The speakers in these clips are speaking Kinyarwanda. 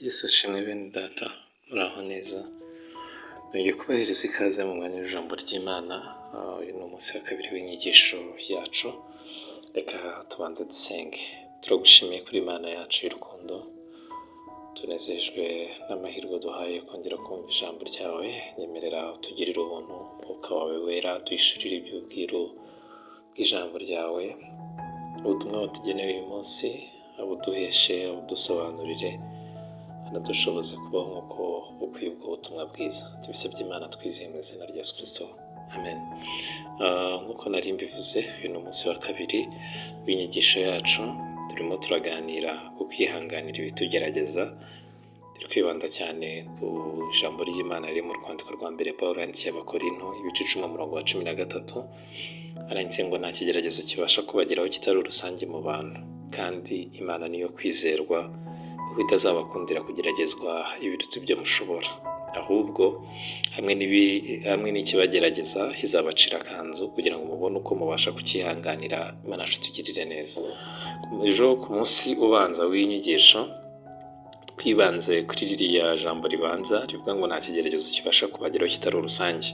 Yesu ashimwe bene data, muraho neza, nongeye kubahereza ikaze mu mwanya w'ijambo ry'Imana. Uyu ni umunsi wa kabiri w'inyigisho yacu, reka tubanze dusenge. Turagushimiye kuri Imana yacu y'urukundo, tunezejwe n'amahirwe duhaye kongera kumva ijambo ryawe. Nyemerera utugirire ubuntu, Umwuka wawe wera duhishurire iby'ubwiru bw'ijambo ryawe, ubutumwa watugeneye uyu munsi abuduheshe, abudusobanurire, anadushoboze kubaho nk'uko bukwiye ubwo butumwa bwiza. Tubisabye Imana twizeye mu izina rya Yesu Kristo, amen. Nk'uko nari mbivuze, uyu ni umunsi wa kabiri w'inyigisho yacu. Turimo turaganira ku kwihanganira ibitugerageza. Turi kwibanda cyane ku ijambo ry'Imana riri mu rwandiko rwa mbere Paul yandikiye Abakorinto, ibice 10, umurongo wa 13. Aranditse ngo: "Nta kigeragezo kibasha kubageraho kitari rusange mu bantu, kandi Imana niyo kwizerwa, kuko itazabakundira kugeragezwa ibiruta ibyo mushobora. Ahubwo hamwe n'ikibagerageza izabacira akanzu kugira ngo mubone uko mubasha kucyihanganira." Imana yacu itugirire neza. Ejo ku munsi ubanza w'inyigisho twibanze kuri ririya jambo ribanza rivuga ngo: "Nta kigeragezo kibasha kubageraho kitari rusange."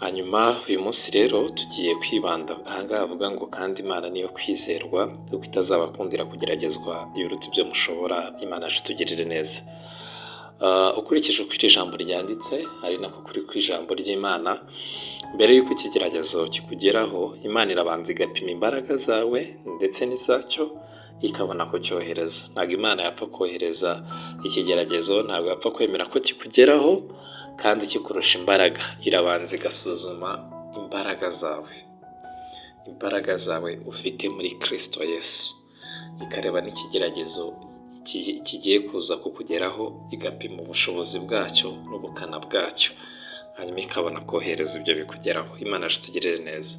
Hanyuma uyu munsi rero tugiye kwibanda ahangaha havuga ngo: "Kandi Imana niyo kwizerwa, kuko itazabakundira kugeragezwa ibiruta ibyo mushobora." Imana yacu itugirire neza. Ukurikije uko iri jambo ryanditse, ari nako kuri ku ijambo ry'Imana, mbere y'uko ikigeragezo kikugeraho, Imana irabanza igapima imbaraga zawe ndetse n'izacyo, ikabona kucyohereza. Ntabwo Imana yapfa kohereza ikigeragezo, ntabwo yapfa kwemera ko kikugeraho kandi kikurusha imbaraga. Irabanza igasuzuma imbaraga zawe, imbaraga zawe ufite muri Kristo Yesu, ikareba n'ikigeragezo kigiye kuza kukugeraho, igapima ubushobozi bwacyo n'ubukana bwacyo, hanyuma ikabona kohereza ibyo bikugeraho. Imana yacu itugirire neza.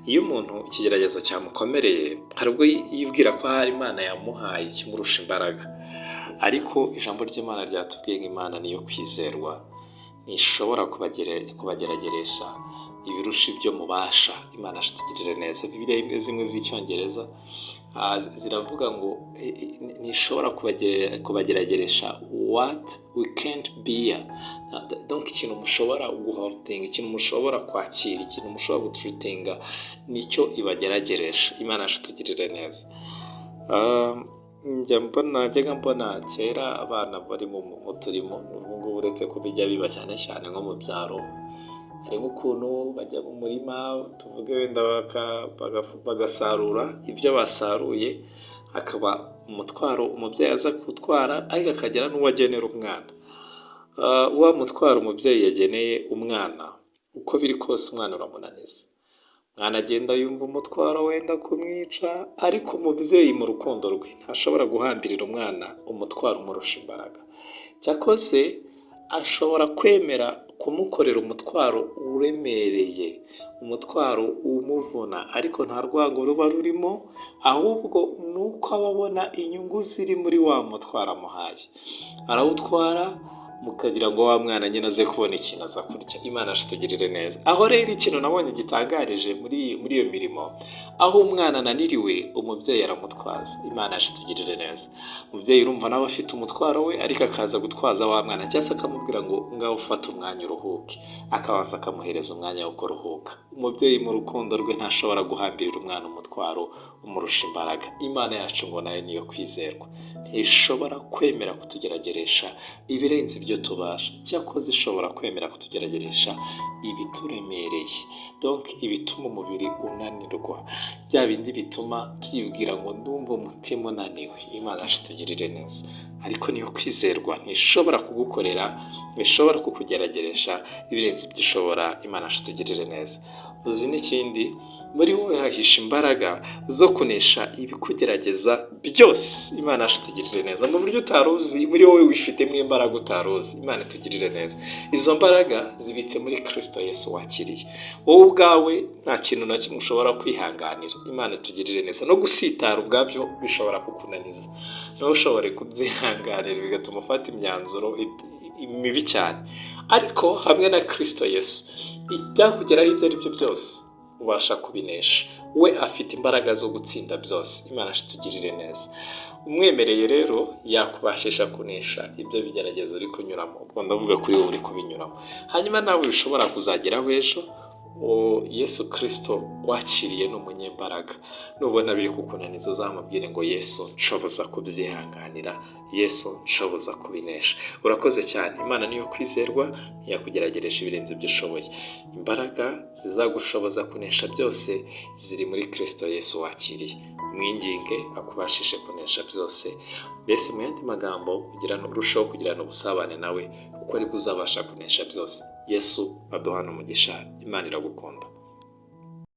Iyo umuntu ikigeragezo cyamukomereye, hari ubwo yibwira ko hari Imana yamuhaye ikimurusha imbaraga, ariko ijambo ry'Imana ryatubwiye ngo Imana niyo kwizerwa, ntishobora kubagerageresha ibirusha ibyo mubasha. Imana yacu itugirire neza. Bibiliya zimwe z'Icyongereza ziravuga ngo ntishobora kubagerageresha what we can't bear. Donc ikintu mushobora guholdinga, ikintu mushobora kwakira, ikintu mushobora gutreatinga, nicyo ibagerageresha. Imana yacu itugirire neza. Njya mbona, najyaga mbona kera abana bari mu turimo, ubu ngubu uretse ko bijya biba cyane cyane nko mu byaro, hari nk'ukuntu bajya mu murima, tuvuge wenda bagasarura ibyo basaruye, hakaba umutwaro umubyeyi aza gutwara, ariko akagira n'uwo agenera umwana. Wa mutwaro umubyeyi yageneye umwana, uko biri kose umwana uramunaniza. Umwana agenda yumva umutwaro wenda kumwica, ariko umubyeyi mu rukundo rwe ntashobora guhambirira umwana umutwaro umurusha imbaraga. Cyakoze ashobora kwemera kumukorera umutwaro uremereye, umutwaro umuvuna, ariko nta rwango ruba rurimo, ahubwo ni uko aba abona inyungu ziri muri wa mutwaro amuhaye. Arawutwara mukagira ngo wa mwana nyine aze kubona ikintu aza kurya. Imana yacu itugirire neza. Aho rero ikintu nabonye gitangarije muri iyo mirimo, aho umwana ananiriwe, umubyeyi aramutwaza. Imana yacu itugirire neza. Umubyeyi urumva nawe afite umutwaro we, ariko akaza gutwaza wa mwana, cyangwa se akamubwira ngo: "Ngaho ufate umwanya uruhuke", akabanza akamuhereza umwanya wo kuruhuka. Umubyeyi mu rukundo rwe ntashobora guhambirira umwana umutwaro umurusha imbaraga. Imana yacu ngo nayo niyo kwizerwa, ntishobora kwemera kutugerageresha ibirenze ibyo tubasha. Cyakoze ishobora kwemera kutugerageresha ibituremereye, donc ibituma umubiri unanirwa, bya bindi bituma tuyibwira ngo: "Ndumva umutima unaniwe." Imana yacu itugirire neza. Ariko niyo kwizerwa, ntishobora kugukorera, ntishobora kukugerageresha ibirenze ibyo ushobora. Imana yacu itugirire neza. Uzi n'ikindi? Muri wowe hahisha imbaraga zo kunesha ibikugerageza byose. Imana yacu itugirire neza. Mu buryo utari uzi, muri wowe wifitemo imbaraga utari uzi. Imana itugirire neza. Izo mbaraga zibitse muri Kirisito Yesu wakiriye. Wowe ubwawe nta kintu na kimwe ushobora kwihanganira. Imana itugirire neza. No gusitara ubwabyo bishobora kukunaniza, ntushobore kubyihanganira, bigatuma ufata imyanzuro mibi cyane. Ariko hamwe na Kirisito Yesu, ibyakugeraho ibyo ari byo byose ubasha kubinesha. We afite imbaraga zo gutsinda byose. Imana itugirire neza. Umwemereye rero yakubashisha kunesha ibyo bigeragezo uri kunyuramo. Ubwo ndavuga kuri wowe uri kubinyuramo. Hanyuma nawe bishobora kuzageraho ejo, Yesu Kirisito wakiriye ni umunyembaraga. Nubona biri kukunaniza, uzamubwire ngo: "Yesu, nshoboza kubyihanganira. Yesu, nshoboza kubinesha." Urakoze cyane. Imana niyo kwizerwa, ntiyakugerageresha ibirenze ibyo ushoboye. Imbaraga zizagushoboza kunesha byose ziri muri Kirisito Yesu wakiriye. Mwinginge akubashishe kunesha byose. Mbese mu yandi magambo, urushaho kugirana ubusabane nawe, kuko aribwo uzabasha kunesha byose. Yesu aduhana umugisha. Imana iragukunda.